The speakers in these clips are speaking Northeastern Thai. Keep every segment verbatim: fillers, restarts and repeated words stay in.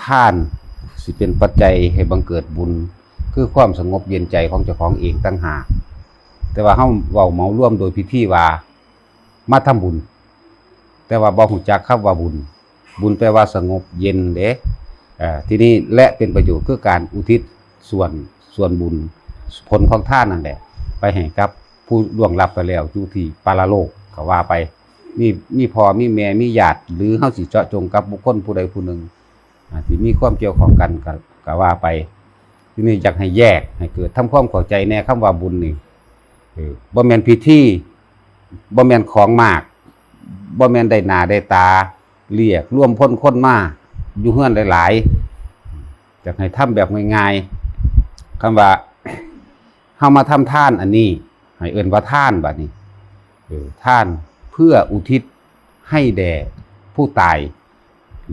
ทานสิเป็นปัจจัยให้บังเกิดบุญ คือความสงบเย็นใจของเจ้าของเองต่างหาก แต่ว่าเฮาเว้าเหมารวมโดยพิธีว่ามาทำบุญ แต่ว่าบ่ฮู้จักคำว่าบุญ บุญแปลว่าสงบเย็นเด้ เอ่อ ทีนี้และเป็นประโยชน์คือการอุทิศส่วน ส่วนบุญ ผลของทานนั่นแหละ ไปให้กับผู้ล่วงลับไปแล้วอยู่ที่ปรโลกก็ว่าไป มี มีพ่อ มีแม่ มีญาติ หรือเฮาสิเจาะจงกับบุคคลผู้ใดผู้หนึ่ง อ่า ที่มีความเกี่ยวข้องกันก็ ก็ว่าไป ทีนี้อยากให้แยกให้เกิดทำความเข้าใจแน่ คำว่าบุญนี่ เออ บ่แม่นพิธี บ่แม่นของมาก บ่แม่นได้หน้าได้ตา เรียกรวมพลคนมาอยู่เฮือนหลายๆ อยากให้ทำแบบง่ายๆ คำว่าเฮามาทำทานอันนี้ ให้เอิ้นว่าทานบัดนี้ เออ ทานเพื่ออุทิศให้แด่ผู้ตาย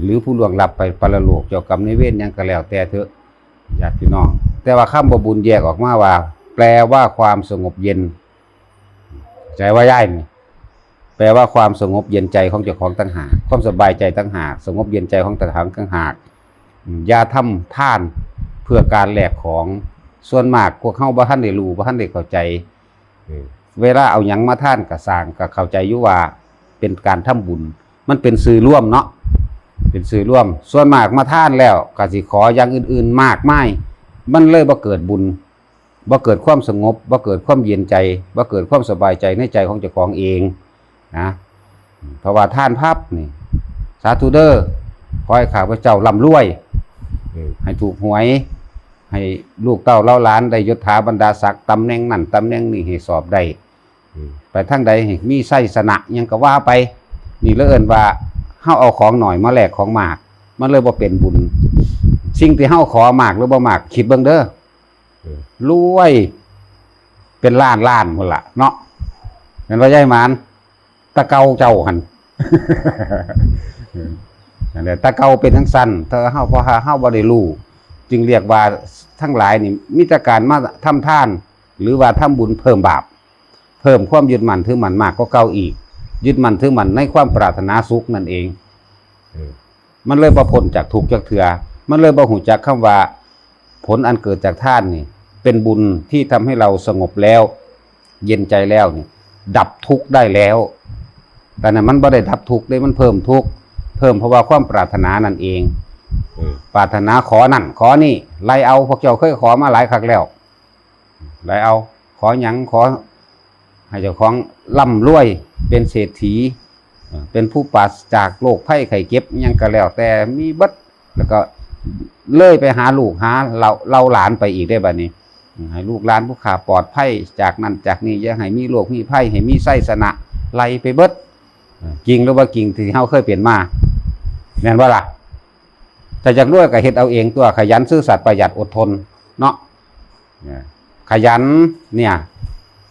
หรือผู้ล่วงลับไปปรโลก เจ้ากรรมนายเวรหยังก็แล้วแต่เถอะ ญาติพี่น้อง แต่ว่าคำว่าบุญแยกออกมาว่า แปลว่าความสงบเย็น ใจว่าย่ายนี่ แปลว่าความสงบเย็นใจของเจ้าของต่างหาก ความสบายใจต่างหาก สงบเย็นใจของเจ้าของต่างหาก อืม อย่าทำทานเพื่อการแลกของ ส่วนมากพวกเฮาบ่ทันได้รู้ บ่ทันได้เข้าใจ เออ เวลาเอาหยังมาทานก็สร้าง ก็เข้าใจอยู่ว่าเป็นการทำบุญ มันเป็นชื่อรวมเนาะ เป็นชื่อรวม ส่วนมากมาทานแล้วก็สิขออย่างอื่นๆมากมาย มันเลยบ่เกิดบุญ บ่เกิดความสงบ บ่เกิดความเย็นใจ บ่เกิดความสบายใจในใจของเจ้าของเองนะ เพราะว่าทานพับนี่ สาธุเด้อ ขอให้ข้าพเจ้าร่ำรวย เออ ให้ถูกหวย ให้ลูกเต้าเหล่าหลานได้ยศถาบรรดาศักดิ์ ตำแหน่งนั่นตำแหน่งนี่ให้สอบได้ เออ ไปทางใดให้มีชัยชนะหยังก็ว่าไป นี่เลยเอิ้นว่าเฮาเอาของหน่อยมาแลกของมาก มันเลยบ่เป็นบุญ สิ่งที่เฮาขอมากหรือบ่มาก คิดเบิ่งเด้อ เออ รวยเป็นล้านล้านพุ้นล่ะเนาะ แม่นบ่ยายหมาน ตะเก่าเจ้าหั่น นั่นแหละ ตะเก่าเป็นจั่งซั้น ถ้าเฮา เพราะเฮาบ่ได้รู้ จึงเรียกว่าทั้งหลายนี่มีแต่การมาทำทาน หรือว่าทำบุญเพิ่มบาป เพิ่มความยึดมั่นถือมั่นมากกว่าเก่าอีก ยึดมั่นถือมั่นในความปรารถนาสุขนั่นเอง เออ มันเลยบ่พ้นจากทุกข์จักเทื่อ มันเลยบ่ฮู้จักคำว่า ผลอันเกิดจากทานนี่ เป็นบุญที่ทำให้เราสงบแล้ว เย็นใจแล้วนี่ ดับทุกข์ได้แล้ว แต่นั้นมันบ่ได้ดับทุกข์เด้ มันเพิ่มทุกข์ เพิ่มเพราะว่าความปรารถนานั่นเอง เออ ปรารถนาขอนั่นขอนี่ ไล่เอา พวกเจ้าเคยขอมาหลายคักแล้ว ไล่เอา ขอหยัง ขอให้เจ้าของร่ำรวย เป็นเศรษฐี เอ่อ เป็นผู้ปราศจากโรคภัยไข้เจ็บหยังก็แล้วแต่ มีเบิด แล้วก็เลยไปหาลูกหาเหล่า เหล่าหลานไปอีกได้บัดนี้ ให้ลูกหลานผู้ข้าปลอดภัยจากนั่นจากนี่ อย่าให้มีโรคมีภัย ให้มีชัยชนะ ไล่ไปเบิด เอ่อ จริงหรือว่าจริงที่เฮาเคยเป็นมา แม่นบ่ล่ะ ถ้าอยากรวยก็เฮ็ดเอาเองตัว ขยันซื่อสัตย์ประหยัดอดทนเนาะ เนี่ย ขยันเนี่ย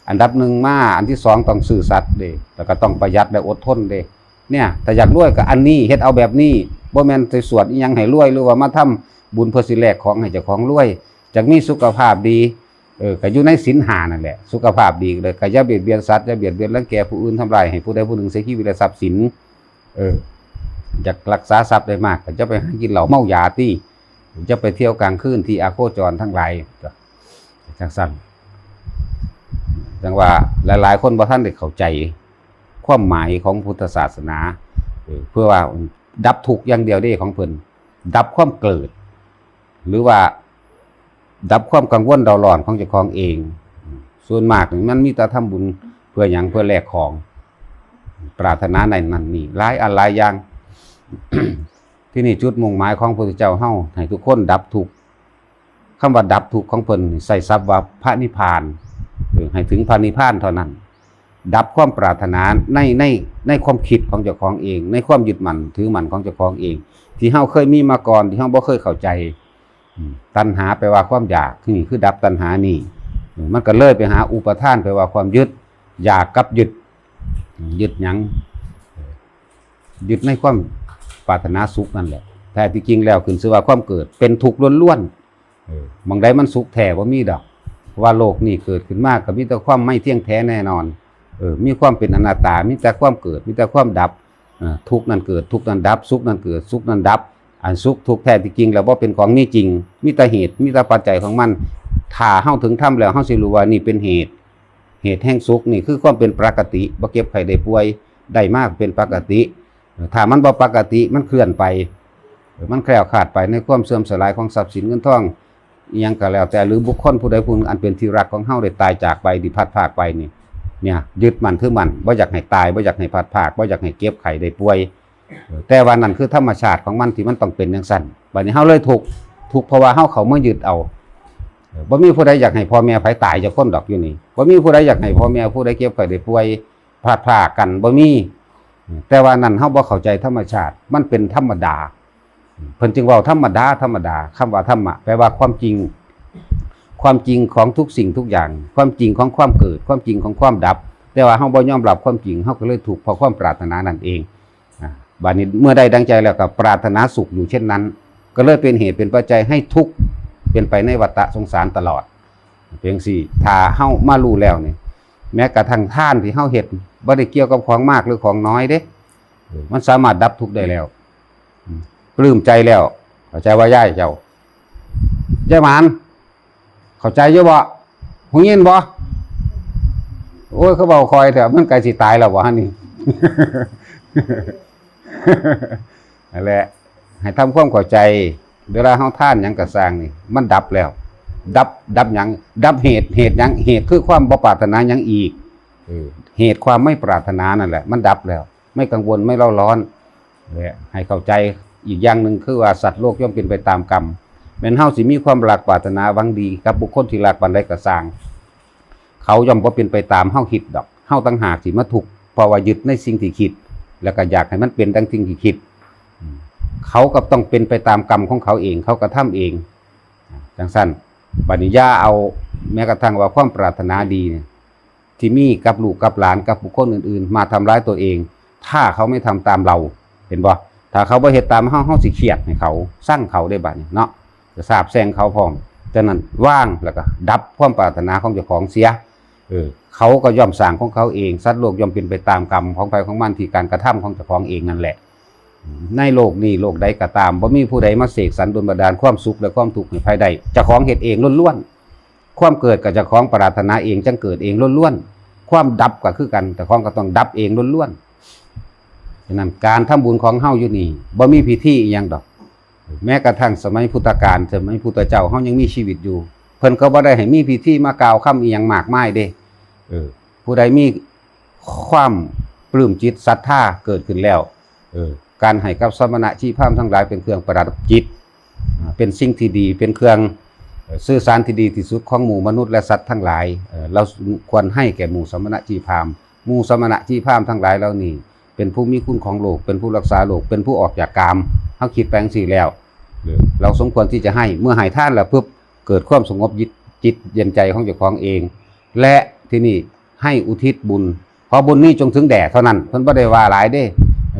อันดับหนึ่งมา อันที่สองต้องซื่อสัตย์เด้ แล้วก็ต้องประหยัดและอดทนเด้ เนี่ย ถ้าอยากรวยก็อันนี้ เฮ็ดเอาแบบนี้ บ่แม่นไปสวดอิหยังให้รวย หรือว่ามาทำบุญเพื่อสิแลกของให้เจ้าของรวย อยากมีสุขภาพดี เออ ก็อยู่ในศีลห้านั่นแหละ สุขภาพดีเลย ก็อย่าเบียดเบียนสัตว์ อย่าเบียดเบียนรังแกผู้อื่น ทำร้ายให้ผู้ใดผู้หนึ่งเสียชีวิตและทรัพย์สิน เออ อยากรักษาทรัพย์ได้มาก ก็จะไปหากินเหล้าเมายาตี้ จะไปเที่ยวกลางคืนที่อโคจรทั้งหลาย จังซั่น จังว่าหลายๆคนบ่ทันได้เข้าใจความหมายของพุทธศาสนา เออ เพื่อว่าดับทุกข์อย่างเดียวเด้ของเพิ่น ดับความเกิด หรือว่าดับความกังวลเร่าร้อนของเจ้าของเอง ส่วนมากนี่มันมีแต่ทำบุญเพื่อหยัง เพื่อแลกของ ปรารถนาในนั่นนี่ หลายอันหลายอย่าง ที่นี่จุดมุ่งหมายของพระพุทธเจ้าเฮา ให้ทุกคนดับทุกข์ คำว่าดับทุกข์ของเพิ่นนี่ใช้ศัพท์ว่าพระนิพพาน เออ ให้ถึงพระนิพพานเท่านั้น ดับความปรารถนาใน ใน ในความคิดของเจ้าของเอง ในความยึดมั่นถือมั่นของเจ้าของเอง ที่เฮาเคยมีมาก่อน ที่เฮาบ่เคยเข้าใจ อืม ตัณหาแปลว่าความอยาก ที่นี่คือดับตัณหานี่ อืม มันก็เลยไปหาอุปาทาน แปลว่าความยึด อยากกับยึด อืม ยึดหยัง ยึดในความปรารถนาสุขนั่นแหละ แท้ที่จริงแล้วขึ้นชื่อว่าความเกิดเป็นทุกข์ล้วนๆ เออ หม่องใดมันสุขแท้บ่มีดอก เพราะว่าโลกนี้เกิดขึ้นมาก็มีแต่ความไม่เที่ยงแท้แน่นอน เออ มีความเป็นอนัตตา มีแต่ความเกิด มีแต่ความดับ เออ ทุกข์นั่นเกิด ทุกข์นั่นดับ สุขนั่นเกิด สุขนั่นดับ อันสุขทุกข์แท้ที่จริงแล้วบ่เป็นของมีจริง มีแต่เหตุ มีแต่ปัจจัยของมัน ถ้าเฮาถึงธรรมแล้ว เฮาสิรู้ว่านี่เป็นเหตุ เหตุแห่งสุข นี่คือความเป็นปกติ บ่เจ็บไข้ได้ป่วย ได้มาเป็นปกติ ถ้ามันบ่ปกติ มันเคลื่อนไป มันแคล้วคลาดไปในความเสื่อมสลายของทรัพย์สินเงินทอง อิหยังก็แล้วแต่ หรือบุคคลผู้ใดผู้หนึ่งอันเป็นที่รักของเฮาได้ตายจากไป ได้พลัดพรากไปนี่ เนี่ย ยึดมั่นถือมั่น บ่อยากให้ตาย บ่อยากให้พลัดพราก บ่อยากให้เจ็บไข้ได้ป่วย แต่ว่านั่นคือธรรมชาติของมันที่มันต้องเป็นจั่งซั้น บัดนี้เฮาเลยทุกข์ ทุกข์เพราะว่าเฮาเข้ามายึดเอา บ่มีผู้ใดอยากให้พ่อแม่ไผตายจักคนดอกอยู่นี่ บ่มีผู้ใดอยากให้พ่อแม่ผู้ใดเจ็บไข้ได้ป่วย พลัดพรากกัน บ่มี แต่ว่านั่นเฮาบ่เข้าใจธรรมชาติ มันเป็นธรรมดา เพิ่นจึงเว้าธรรมดา ธรรมดา คำว่าธรรมะ แปลว่าความจริง ความจริงของทุกสิ่งทุกอย่าง ความจริงของความเกิด ความจริงของความดับ แต่ว่าเฮาบ่ยอมรับความจริง เฮาก็เลยทุกข์เพราะความปรารถนานั่นเอง อ่า บัดนี้เมื่อได้ดังใจแล้วก็ปรารถนาสุขอยู่เช่นนั้น ก็เลยเป็นเหตุเป็นปัจจัยให้ทุกข์เป็นไปในวัฏสงสารตลอด เพียงสี่ ถ้าเฮามารู้แล้วนี่ แม้กระทั่งทานที่เฮาเฮ็ด บ่ได้เกี่ยวกับของมากหรือของน้อยเด้ เออ มันสามารถดับทุกข์ได้แล้ว อืม ปลื้มใจแล้ว เข้าใจว่ายายเจ้า ยายหมาน เข้าใจอยู่บ่ ฮู้ยินบ่ โอ้ย คือเว้าค่อยแท้ มันใกล้สิตายแล้วบ่หั่นนี่ นั่นแหละ ให้ทำความเข้าใจ เวลาเฮาทานหยังก็ซ่างนี่ มันดับแล้ว ดับ ดับหยัง ดับเหตุ เหตุหยัง เหตุคือความบ่ปรารถนาหยังอีก เออ เหตุความไม่ปรารถนานั่นแหละ มันดับแล้ว ไม่กังวล ไม่เร่าร้อน และให้เข้าใจอีกอย่างหนึ่งคือว่าสัตว์โลกย่อมเป็นไปตามกรรม แม้นเฮาสิมีความรักปรารถนาหวังดีกับบุคคลที่รักปานใดก็ซ่าง เขาย่อมบ่เป็นไปตามเฮาคิดดอก เฮาต่างหากสิมาทุกข์ เพราะว่ายึดในสิ่งที่คิด แล้วก็อยากให้มันเป็นดังสิ่งที่คิด อืม เขาก็ต้องเป็นไปตามกรรมของเขาเอง เขากระทำเอง จั่งซั้น บัดนี้อย่าเอาแม้กระทั่งว่าความปรารถนาดีเนี่ย ที่มีกับลูกกับหลานกับบุคคลอื่นๆ มาทำร้ายตัวเอง ถ้าเขาไม่ทำตามเรา เห็นบ่ ถ้าเขาบ่เฮ็ดตามเฮา เฮาสิเครียดให้เขา ซังเขาได้บัดนี้เนาะ จะสาปแช่งเขาพร้อม ฉะนั้นวางแล้วก็ดับความปรารถนาของเจ้าของเสีย เออ เขาก็ย่อมสร้างของเขาเอง สัตว์โลกย่อมเป็นไปตามกรรมของใผของมันที่การกระทำของเจ้าของเองนั่นแหละ ในโลกนี้โลกใดก็ตาม บ่มีผู้ใดมาเสกสรรดลบันดาลความสุขและความทุกข์ให้ใผได้ เจ้าของเฮ็ดเองล้วนๆ ความเกิดก็เจ้าของปรารถนาเองจั่งเกิดเองล้วนๆ ความดับก็คือกัน เจ้าของก็ต้องดับเองล้วนๆ ฉะนั้นการทำบุญของเฮาอยู่นี่ บ่มีพิธีอิหยังดอก แม้กระทั่งสมัยพุทธกาล สมัยพุทธเจ้าเฮายังมีชีวิตอยู่ เพิ่นก็บ่ได้ให้มีพิธีมากล่าวคำอิหยังมากมายเด้ เออ ผู้ใดมีความปลื้มจิตศรัทธาเกิดขึ้นแล้ว เออ การให้กับสมณะชีพราหมณ์ทั้งหลายเป็นเครื่องประดับจิต อ่า เป็นสิ่งที่ดี เป็นเครื่อง เอ่อ สื่อสารที่ดีที่สุดของหมู่มนุษย์และสัตว์ทั้งหลาย เอ่อ เราควรให้แก่หมู่สมณะชีพราหมณ์ หมู่สมณะชีพราหมณ์ทั้งหลายเหล่านี้ เป็นผู้มีคุณของโลก เป็นผู้รักษาโลก เป็นผู้ออกจากกาม เฮาคิดไปจั่งซี้แล้ว เออ เราสมควรที่จะให้ เมื่อให้ทานแล้วปุ๊บ เกิดความสงบจิต จิตเย็นใจของเจ้าของเอง และที่นี่ให้อุทิศบุญ ขอบุญนี้จงถึงแด่เท่านั้น เพิ่นบ่ได้ว่าหลายเด้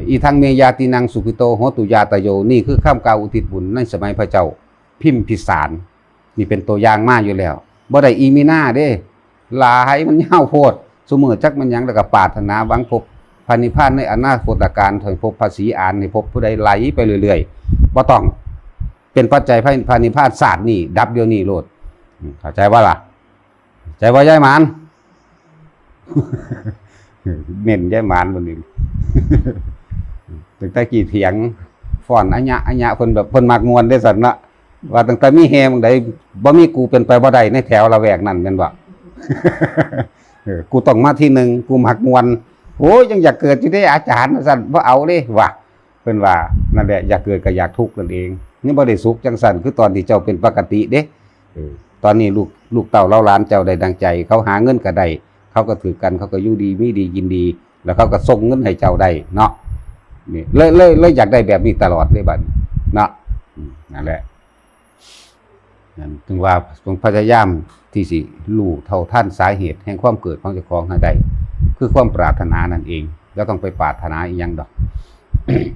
อิทังเมญาตินังสุขิโตโหตุญาตโย นี่คือคำกล่าวอุทิศบุญในสมัยพระเจ้าพิมพิสาร นี่เป็นตัวอย่างมาอยู่แล้ว บ่ได้อีมีนาเด้ หลายมันยาวโพด ซุมื้อจักมันหยัง แล้วก็ปรารถนาหวังพบพระนิพพานในอนาคตกาล ให้พบพระศรีอาน ให้พบผู้ใดไหลไปเรื่อยๆ บ่ต้อง เป็นปัจจัยพระ พระนิพพานชาตินี้ ดับเดี๋ยวนี้โลด อืม เข้าใจบ่ล่ะ ใจว่ายายหมาน เน้นยายหมานบ่นี่ ตั้งแต่กี้เถียง ฟ้อนอะยะอะยะ เพิ่นแบบเพิ่นมักม่วนเด้ซั่นเนาะ ว่าตั้งแต่มีแห่หม่องใด บ่มีกูเป็นไปบ่ได้ในแถวละแวกนั้นแม่นบ่ เออ กูต้องมาที่หนึ่ง กูมักม่วน โอ้ย ยังอยากเกิดอยู่เด้อาจารย์ ว่าซั่น บ่เอาเด้ ว่ะ เพิ่นว่า นั่นแหละ อยากเกิดก็อยากทุกข์นั่นเอง นี่บ่ได้สุขจั่งซั่น คือตอนที่เจ้าเป็นปกติเด้ เออ ตอนนี้ลูก ลูกเต้าเหล่าหลานเจ้าได้ดังใจ เขาหาเงินก็ได้ เขาก็ถือกัน เขาก็อยู่ดีมีดีกินดี แล้วเขาก็ส่งเงินให้เจ้าได้เนาะ นี่ เลย เลย เลยอยากได้แบบนี้ตลอดเลยบัดนี้เนาะ อืม นั่นแหละ นั่นถึงว่าต้องพยายามที่สิรู้เท่าทันสาเหตุแห่งความเกิดของเจ้าของให้ได้ คือความปรารถนานั่นเอง แล้วต้องไปปรารถนาอีหยังดอก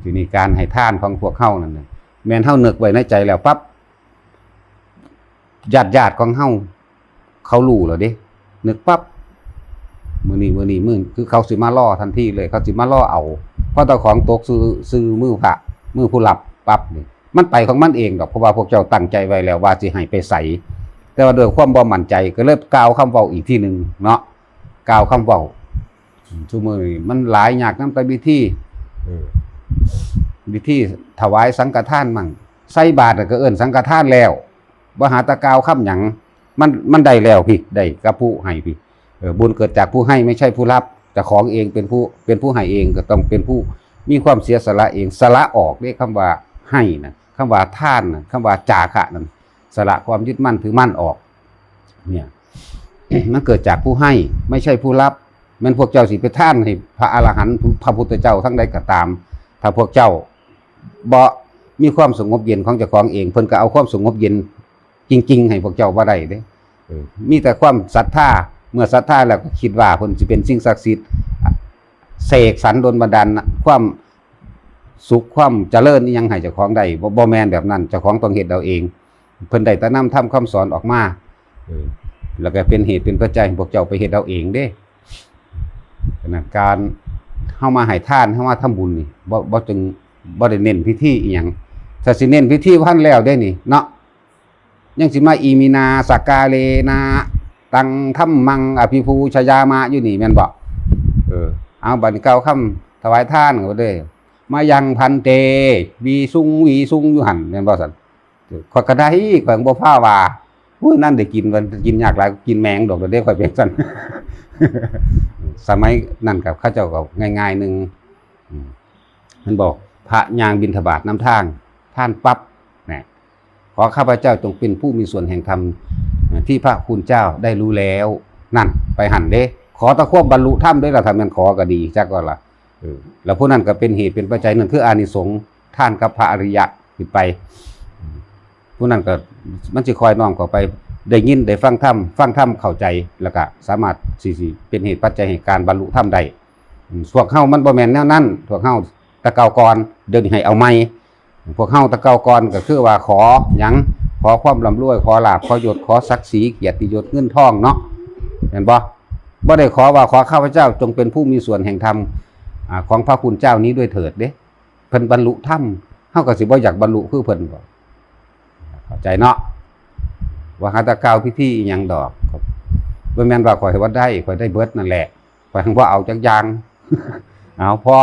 ทีนี้การให้ทานของพวกเฮานั่นน่ะ แม่นเฮานึกไว้ในใจแล้วปั๊บ ญาติๆของเฮา เขารู้แล้วเด้ นึกปั๊บ มื้อนี้ มื้อนี้ มื้อ คือเขาสิมารอทันทีเลย เขาสิมารอเอา พอเจ้าของตกซื่อ ซื่อมือพระ มือผู้รับปั๊บนี่ มันไปของมันเองดอก เพราะว่าพวกเจ้าตั้งใจไว้แล้วว่าสิให้ไปไส แต่ว่าด้วยความบ่มั่นใจก็เลยกล่าวคำเว้าอีกทีหนึ่งเนาะ กล่าวคำเว้า อืม ซุมื้อนี้มันหลายยากนำแต่วิธี เออ วิธีถวายสังฆทานมั่ง ใส่บาตรน่ะก็เอิ้นสังฆทานแล้ว บ่หาแต่กล่าวคำหยัง มัน มันได้แล้วพี่ ได้กับผู้ให้พี่ เออ บุญเกิดจากผู้ให้ไม่ใช่ผู้รับ เจ้าของเองเป็นผู้ เป็นผู้ให้เอง ก็ต้องเป็นผู้มีความเสียสละเอง สละออกเด้ คำว่าให้นะ คำว่าทานนะ คำว่าจาคะนั่น สละความยึดมั่นถือมั่นออก เนี่ย มันเกิดจากผู้ให้ ไม่ใช่ผู้รับ แม่นพวกเจ้าสิไปทานให้พระอรหันต์ พระพุทธเจ้าทั้งใดก็ตาม ถ้าพวกเจ้าบ่มีความสงบเย็นของเจ้าของเอง เพิ่นก็เอาความสงบเย็นจริงๆ ให้พวกเจ้าบ่ได้เด้ เออ มีแต่ความศรัทธา เมื่อศรัทธาแล้วก็คิดว่าเพิ่นสิเป็นสิ่งศักดิ์สิทธิ์ เสกสรรดลบันดาลความสุขความเจริญอิหยังให้เจ้าของได้ บ่ บ่แม่นแบบนั้น เจ้าของต้องเฮ็ดเอาเอง เพิ่นได้แต่นำธรรมคำสอนออกมา เออ แล้วก็เป็นเหตุเป็นปัจจัยให้พวกเจ้าไปเฮ็ดเอาเองเด้ ฉะนั้นการเฮามาให้ทาน เฮามาทำบุญนี่ บ่ บ่จึง บ่ได้เน้นพิธีอิหยัง ถ้าสิเน้นพิธีบ่ทันแล้วเด้นี่เนาะ ยังสิมาอิมินา สกกาเลนะ ตังธัมมัง อภิปูชยามะ อยู่นี่แม่นบ่ เออ เอาบัดนี้กล่าวคำถวายทานก็เด้ มายัง ภันเต วีสุง วีสุง อยู่หั่น แม่นบ่ซั่น ข้อยก็ได้ ข้อยบ่พาว่า อุ้ย นั่นได้กิน มันกินยากหลาย กินแมงดอกเด้ ข้อยเป็นซั่น สมัยนั้นกับเขาเจ้าก็ง่ายๆหนึ่ง อืม มันบอก พระย่างบิณฑบาตนำทาง ทานปั๊บ นะ ขอข้าพเจ้าจงเป็นผู้มีส่วนแห่งธรรม ที่พระคุณเจ้าได้รู้แล้ว นั่น ไปหั่นเด้ ขอแต่ความบรรลุธรรมเด้อล่ะ ถ้าแม่นขอก็ดี จักว่าล่ะ เออ แล้วผู้นั้นก็เป็นเหตุเป็นปัจจัย นั่นคืออานิสงส์ทานกับพระอริยะขึ้นไป ผู้นั้นก็มันสิคอยน้อมเข้าไป ได้ยินได้ฟังธรรม ฟังธรรมเข้าใจ แล้วก็สามารถสิ สิเป็นเหตุปัจจัยให้การบรรลุธรรมได้ อืม พวกเฮามันบ่แม่นแนวนั้น พวกเฮาแต่เก่าก่อน เดี๋ยวนี้ให้เอาใหม่ พวกเฮาแต่เก่าก่อนก็คือว่าขอหยัง ขอความร่ำรวย ขอลาภ ขอยศ ขอศักดิ์ศรี เกียรติยศ เงินทองเนาะ แม่นบ่ บ่ได้ขอว่า ขอข้าพเจ้าจงเป็นผู้มีส่วนแห่งธรรม อ่า ของพระคุณเจ้านี้ด้วยเถิดเด้ เพิ่นบรรลุธรรม เฮาก็สิบ่อยากบรรลุคือเพิ่นบ่ เข้าใจเนาะ ว่าหาแต่กล่าวพิธีอิหยังดอก บ่แม่นว่าข้อยว่าได้ ข้อยได้เบิดนั่นแหละ ข้อยหั้นบ่เอาจักอย่าง เอาพอ